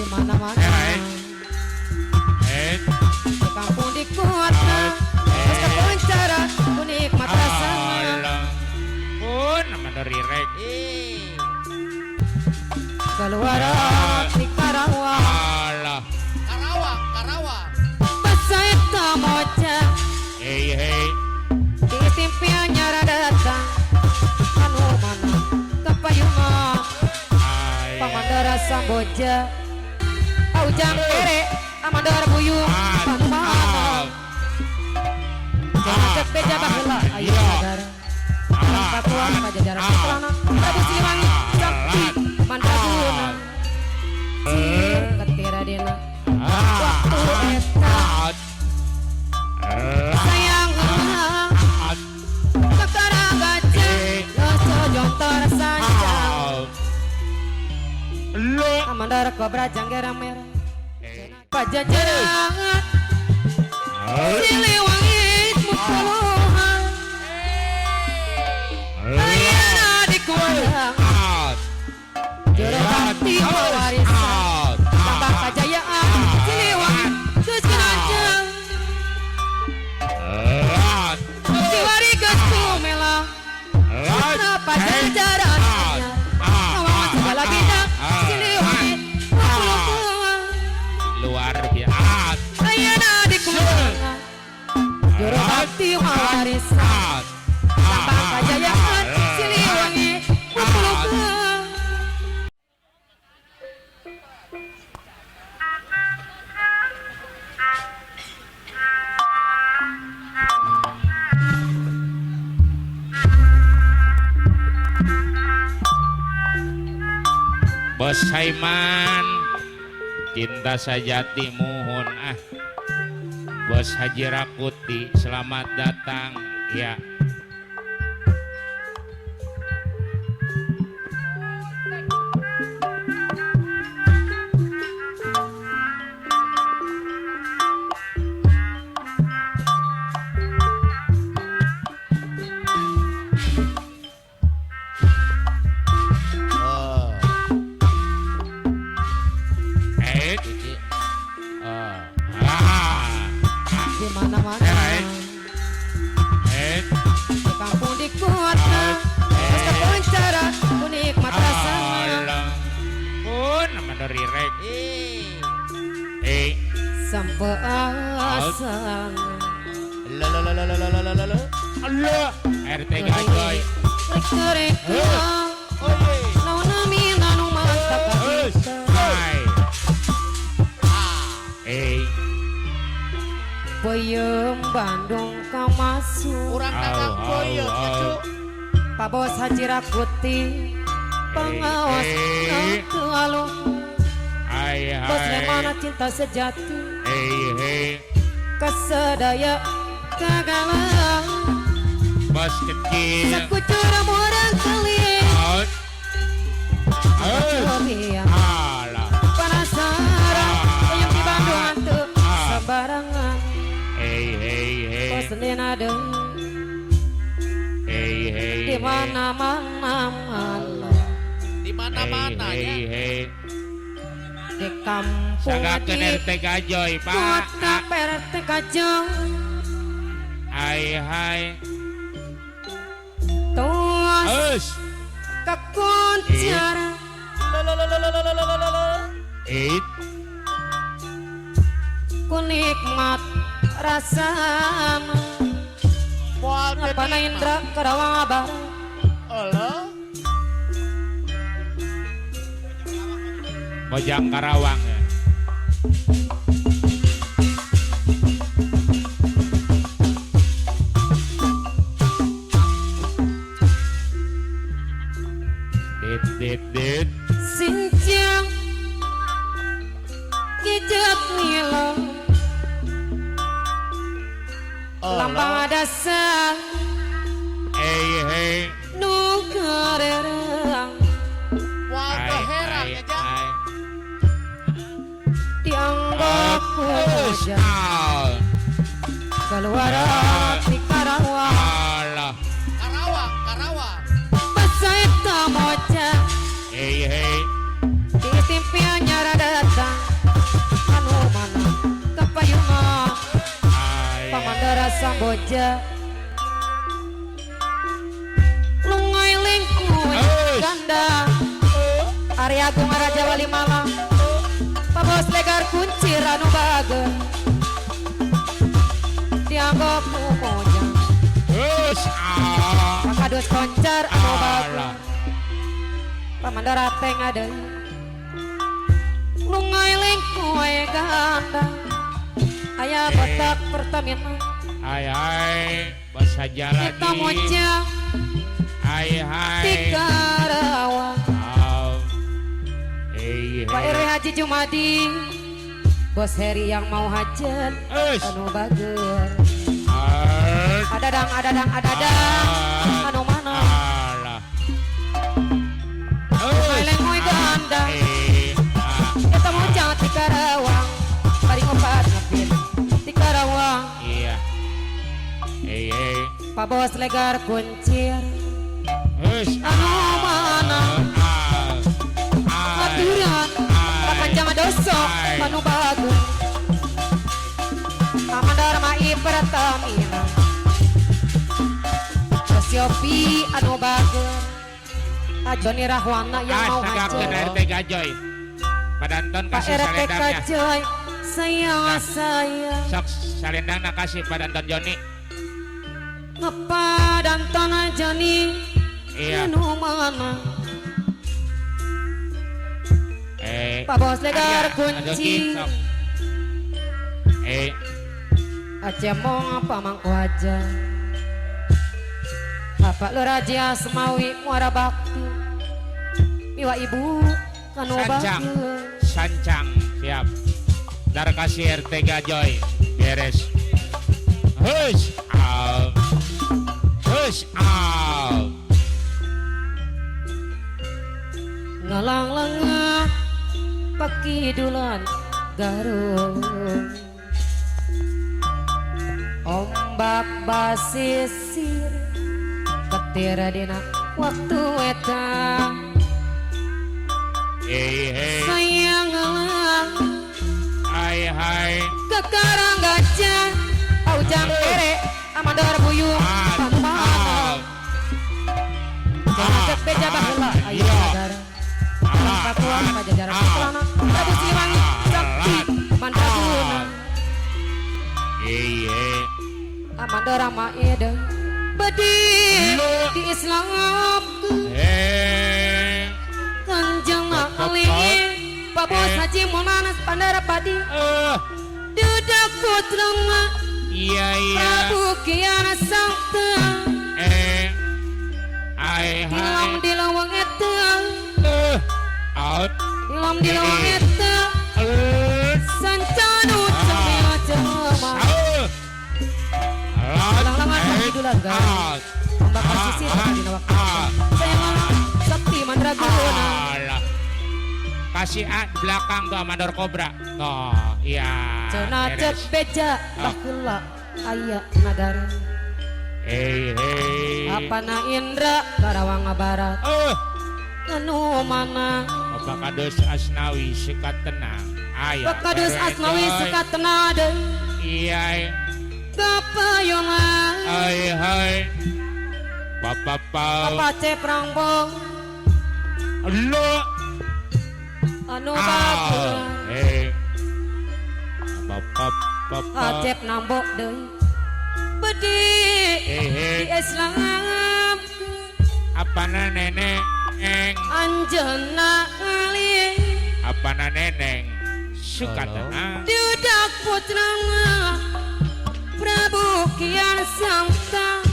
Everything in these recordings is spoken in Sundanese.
Di mana-mana. Di kampung di kota, geus kakoncara ku nikmat rasana. Pun rirek. Keluar di Karawang. Alah. Karawang, Karawang. Basa eta moca. Hei hei. Di timpian nyara datang. Anu mana kapayungan. Pamandara Samboja. Aujang kere amandara buyung. Anu mana. Jangan cek beja baheula ayo negara. Pakuan Pajajaran Putrana Prabu Siliwangi Sakti Mandraguna. Sir ketiradena waktu eta sayang kakara gajah loso jontor sanjang. Amandara kobra janggera merah Pajajaran Siliwangi mukuluhan. Ayana dikundang Jero bakti warisan tambah kajayaan Siliwangi geus keranjang. Diwari geus kumelang Putra Pajajaran anyar ngawangun segala bidang Siliwangi mukuluhan. Luar biasa. Ayana dikundang Jero bakti warisan tambah kajayaan Siliwangi mukuluhan. Bos Saiman cinta sejati muhun ah. Bos Haji Rakuti selamat datang ya. Oh. Eh. Cici. Oh. Ah. Di mana-mana. Eh. Di kampung di kota, geus kakoncara ku nikmat rasana. Alah. Pun rirek. Eh. Sampai asana. Lo lo lo lo lo lo lo lo. Allah. RT Gajoy. Rek Oye. naon mina nu mantap kabita. Hai. Eh. Peuyeum Bandung ka masuk. Urang dagang Au, au, peuyeum ya, au. Cu. Pabos Haji Rakuti pengawas teu aluh. Hai Bos hai. Remana cinta sejati Hei hei. kasadaya kagalang. Bos kecil. Sakucur murang kali. Out. Cobian Alah. penasaran peuyeum di Bandung teu sembarangan. Hei hei hei. Bos Nena deui Hei hei. di mana-mana malah. Di mana-mana ya. Hei hei. Di kampung Sagakeun di RT Gajoy, Pak. kota PRT Kajang. Hai hai. Tos Eus. kakoncara Lo lo lo lo lo lo lo lo lo. It. ku nikmat rasana. Moal teu Ngapana nikmat. Indra Karawang Abah. Olo. Mojang Karawang ya. Dit dit dit. Sinjang kijek nilo lambang dasar Hei hei. nu karerang Moal teu Hai herang hai ya, Jang. hai. dianggap Eus. puja Al. keluar di Karawang. Alah. Karawang, Karawang. Basa eta moca Hei hei. di timpian nyara datang Boja Lungai lingkuy ganda Arya Agung Raja Wali Malang Pabos legar kuncir anu bager Dianggap mojang Pakadus koncar anu bager Pamandara teng deui Lungai lingkuy ganda Aya botak Pertamina Hai hai bahasa jalan Kita mojang hai hai di Karawang Pak RW Haji Jumadi Bos Heri yang mau hajat anu bager Adadang adadang adadang anu mana Lungai lengkoy ganda Kita mojang di Karawang Paling opat ngepit di Karawang. Iya. Pak Bos legar kuncir anu mana aturan pakanjang doso anu bagus Amandar Mai Pertamina Bos Yopi anu bagus Joni Rahwana yang mau tegakkeun hajat RT Gajoy. Padanton Pak kasih RT salendangnya. Gajoy sayang sayang Sok salendangna kasih Padanton Joni. Ngepadanton Joni Iya. anu mana Pak Bos legar kunci Aceh mong apa mangku aja Bapak Lurah Semawi Muara Bakti Miwa Ibu kanu Sancang. bager Sancang siap. Dar kasih RT Gajoy beres. Hush out. Hush out. Ngalang lengah pakidulan garung Ombak basisir ketir dina waktu eta Hey hey. Sayang ngalang Hai hai. ke karang gajah Aujang kere amandor buyung anu mana Jangan cek beja baheula aya negara Pakuan Pajajaran Putrana Prabu Siliwangi Sakti Mandraguna Iya. Amandora Maeda Bedi di Islam Kanjeng Ali Pak Bos Haji Munanas Pandara Padi Dudak Putrama Iya iya. Prabu Kian Santang Hai Dilam hai. di lawang eta Out. Dilam di lawang eta Sancanu cemil jelema Lang-langan pakidulan garung Ombak basisir dina waktu Sayang Sakti Mandraguna Alah. Kasih A di belakang tuh Amandor Kobra. Tuh, iya. Cenah beres. cek beja baheula aya nagara Hei hei. Apana Indra Karawang Barat anu mana Bapak Kadus Asnawi suka tenang. Ayo. Bapak Kadus Asnawi suka tenang deui Iya. Kapayungan Hai hai. Bapak Pau. Bapak C Prangbo Lo. anu bagus Hei. Bapak Bapak. Acep nambok deui Bedi Hei hei. di Islam Apana neneng? Anjeunna Ali Apana neneng? Suka tenang. Dudak putrana Prabu Kian Santang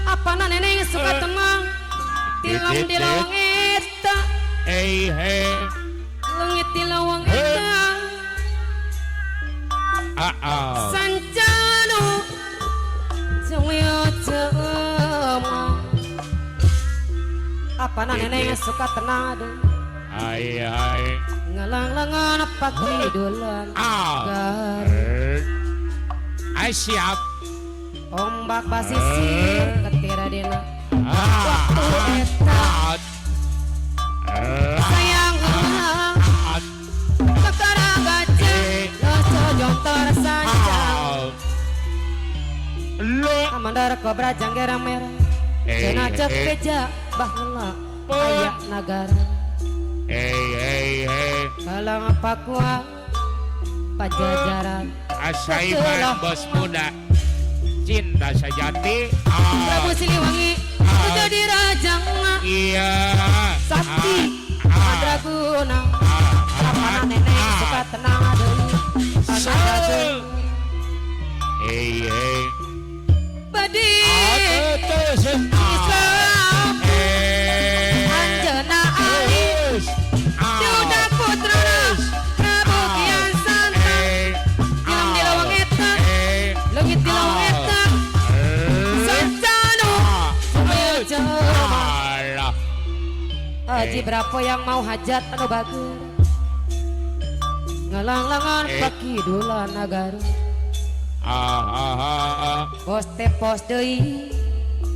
Apana neneng suka tenang Tilam di lawang eta Hei hei. Leungit di lawang eta Ah ah. Sancanu Cewek jelema Apana neneng suka tenang deui Hai hai. Ngalang-langan pakidulan Ah. gar Ai siap. Ombak basisir ketira dina Ah. waktu eta sayang kekarang gajah loco jontor sancang Lo. Komandar Kobra Janggera Merah. Hey, Cenah cek hey. beja baheula aya nagara. Hey, hey, hey. Kalang Pakua Pajajaran. Asaiman bos muda. Cinta sejati. Prabu Siliwangi jadi rajangna. Iya. Sakti Madraguna. Sapana nenek suka tenang deui. Hey, hey. Badi Islam Anjeuna Ali Duda putra Prabu Kian Santang. Dilem di lawang eta, leungit di lawang eta, sancanu jelema. Haji berapa yang mau hajat anu bager. Ngalanglangan pakidulan nagara. Bos tepos deui,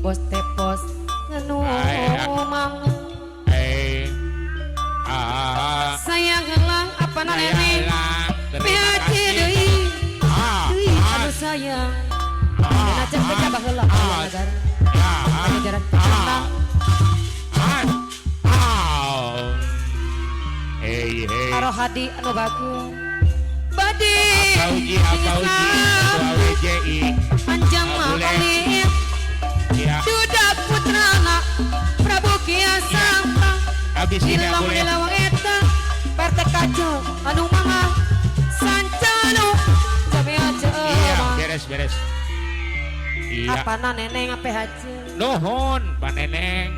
bos tepos nganu mang. Sayang helang apa nenek PHC deui. Deui aduh sayang. Dina cek beja baheula aya nagara. Pajajaran tenang. Karo hadi anu bager. Badi Islam Anjang Mahalin Duda putrana Prabu Kian Santang. Dilawang dilawang eta Perte kacau anu mama Sancanu Jamea jelema. Beres beres. Apana neneng ape haji. Nuhun Pak Neneng.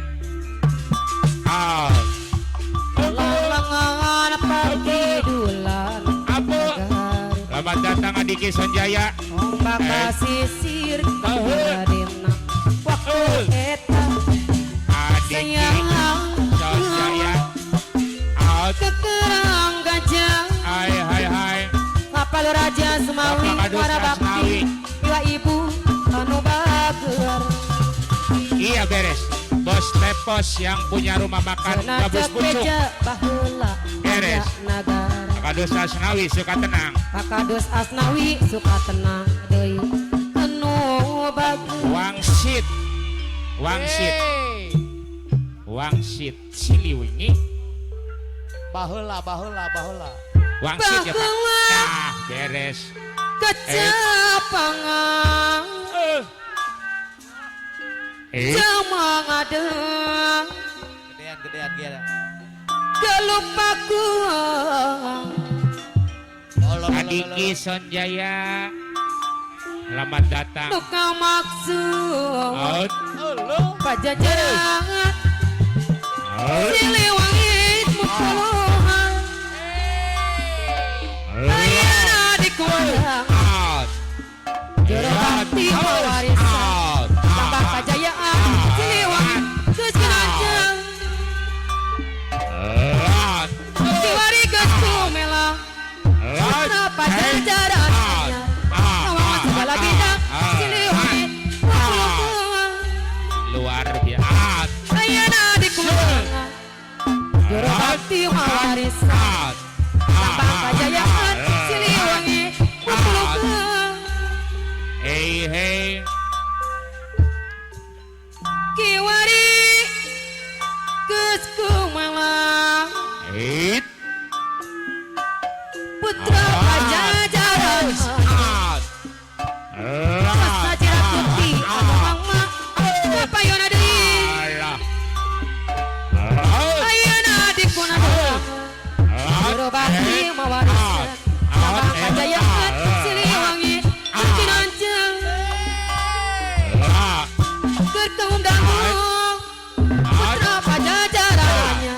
Langan pakidulan. Selamat datang Adiki Sonjaya. Ombak sisir kadina waktu eta Adiki Sonjaya. Kekerang gajah. Hai hai hai. Kapal Raja Semawi para bakti iwa ibu anu bager. Iya beres. Bos Tepos yang punya rumah makan Gabus Pucuk. Beres. Pak Kadus Asnawi suka tenang. Pak Kadus Asnawi suka tenang deui anu bager. Wangsit. Wangsit. Wangsit Siliwangi. Baheula baheula baheula. Wangsit ya Pak. Nah, beres. Kecapangan. Cuma ngadeng. Gedean gedean gedean. Kelupaku. Adiki Sonjaya. Selamat datang. Luka maksud Pajajaran Siliwangi mukuluhan. Ayana dikuandang Jero bakti warisan Tambah kajayaan Siliwangi geus kinanjeng. Kiwari geus kumela Putra Pajajaran Ngawangan segala bidang Siliwangi mukuluhan. Luar biasa. Ayana dikuandang Jero bakti warisan Tambah kajayaan Siliwangi mukuluhan. Hey hey. Kiwari geus kumalang Putra Pajajaran Sajira putih anu mangma kapayona deui. Ayeuna dikunadang Jero bakti mawarisan Tambah kajayaan Siliwangi kinanjeng. Keur kaum dangu Putra Pajajarannya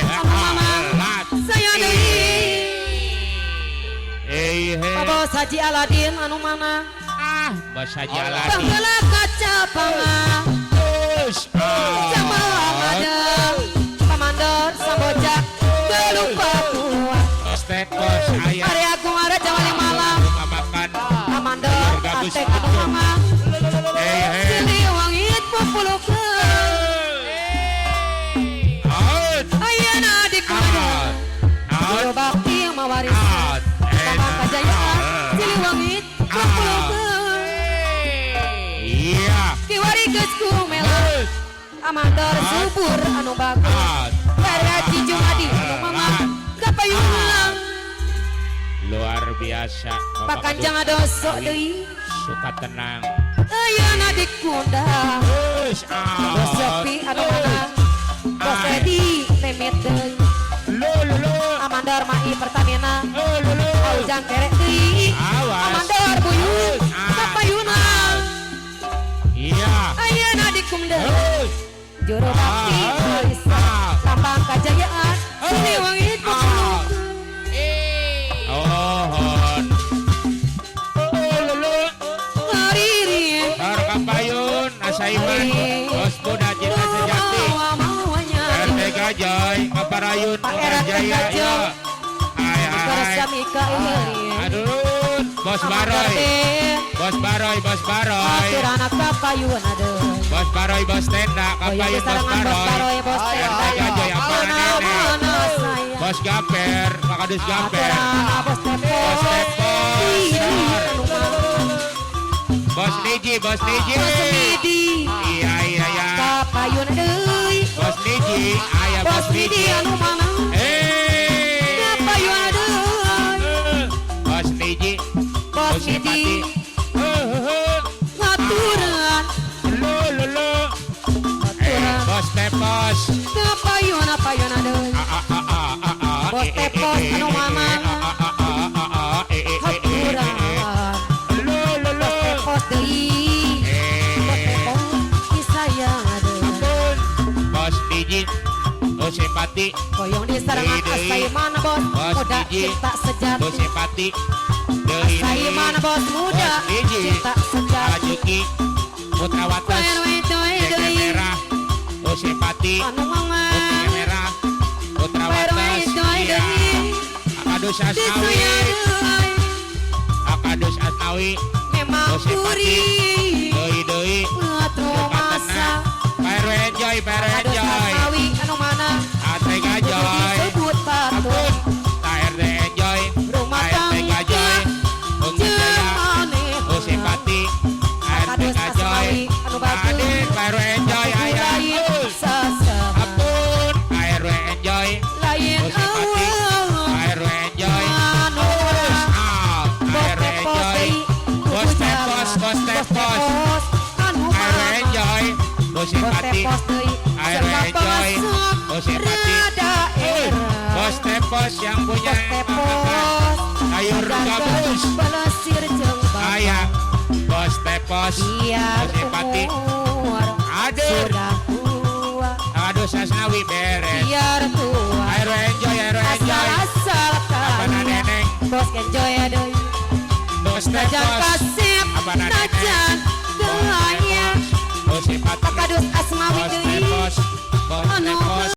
Anu mamang saya deui. Bos Haji Aladin anu mana? Bos Haji Aladin. Baheula kacapangan. Sama ngadeng Pamandor Samboja gelupa kuat. Area Agung Area Jawali Malang. Pamandor Atek anu mama. Siliwangi pupulukeun. Ayeuna dikumadang Jero bakti mawarisan Tambah kajayaan Siliwangi pupulukeun. Iya. Amandor subur anu bagus. Haji Jumadi anu mama kapayunang. Luar biasa. Pak Kanjeng adosok deui. Suka tenang. Ayeuna dikundang. Bos Yopi anu mana? Bos Edi lemit deui. Amandor Mai Pertamina. Aujang kerek deui. Amandor buyut kapayunang. Iya. Ayeuna dikundang. Juru bakti Marisa lambang kajayaan Siliwangi kupulung. Oh, Kapayun, Asaiman, Bos Muda Cinta Sejati, RT Gajoy, Kaparayun, Jaya, ya. Hai hai. Aduh, Bos Baroy, Bos Baroy, Bos Baroy, Bos Baroy, Bos Tenda, Kapayun, Bos Baroy, RT Gajoy, Aparanene, Bos Gaper, Pak Kadus Gaper, Bos Tepos, Bos Niji, Bos Niji. Iya iya iya. Kapayun deui. Bos Niji, aya Bos Niji anu mana? Eh. Kapayun deui. Bos Niji. Bos Niji. Ngaturan. Lo lo lo. Bos Tepos. Kapayun apayun deui. Bos Tepos anu mana? Haturan. Bos Niji, Bos Simpati, koyong di sarangan Asaiman bos muda cinta sejati. Bos Simpati, Asaiman bos muda cinta sejati. Ajuki, Putra Wates, Jeke Merah, Bos Simpati, Putri Merah, Putra Wates, Akadus Asnawi, Akadus Asnawi, memang gurih, deui deui, Pak RW enjoy, Pak RW enjoy. Anu mana? AT Gajoy. Disebut patut. KRD enjoy. Rumah ART Gajoy. Ungu Jaya. Usipati. ART Gajoy. Adik Pak RW enjoy ayah. Ampun. KRW enjoy. Usipati. KRW enjoy. KRW enjoy. Bos Tepos, Bos Tepos. KRW enjoy. Bos Simpati, ARW enjoy, Bos Simpati, Bos Tepos yang punya sayur gabus, ayah, Bos Tepos, Bos Simpati, aduh, aduh Sasnawi beres, ARW enjoy, ARW enjoy, apa neneng, Bos enjoy aduh, Bos Tepos, apa neneng, Bos Simpati, Pakadus Asmawi Bos Tepos, Bos Tepos.